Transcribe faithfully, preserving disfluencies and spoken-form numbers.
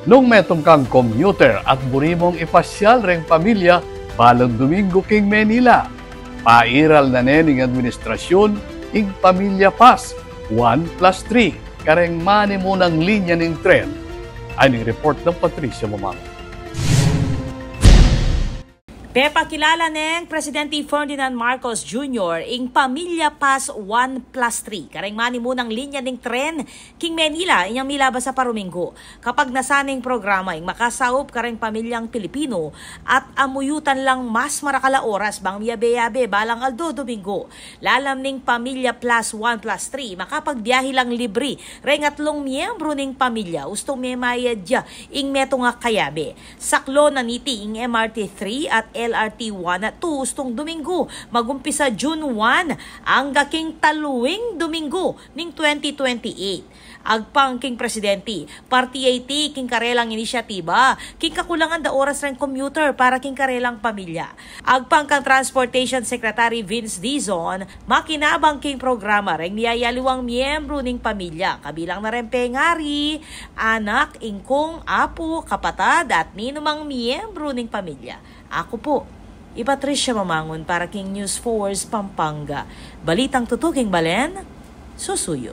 Nung metung kang commuter at buri mung ipasyal reng pamilya balang Domingo king Manila, pairal na ne ning administrasyun ing Pamilya Pass one plus three kareng manimunang linya ning tren. Ay ning report nang Patricia Mamang. Pepakilala neng Presidente Ferdinand Marcos Junior ing Pamilya Pass one plus three kareng manimunang linya ning tren king Manila inyang milabas a paruminggu. Kapagnasan ning programa ing makasaup kareng pamilyang Pilipino at amuyutan lang mas marakal a oras bang miyabe-yabe balang aldo Domingo. Lalam ning Pamilya Plus one plus three, makapagbiyahe lang libre reng atlung miyembru ning pamilya ustung memayad ya ing metung a kayabe. Saklaw na niti ing M R T three at L R T one at two ustung Domingo, magumpisa June one angga king taluing Domingo ning twenty twenty-eight. Agpang king Presidente, parte ya iti king karelang inisyatiba king kakulangan da oras reng commuter para king karelang pamilya. Agpang kang Transportation Secretary Vince Dizon, makinabang king programa reng miyayaliwang miyembru ning pamilya, kabilang na reng pengari, anak, ingkung, apu, kapatad, at ninumang miyembru ning pamilya. Aku pu i Patricia Mamangun para king News Force Pampanga. Balitang tutuking balen, susuyu.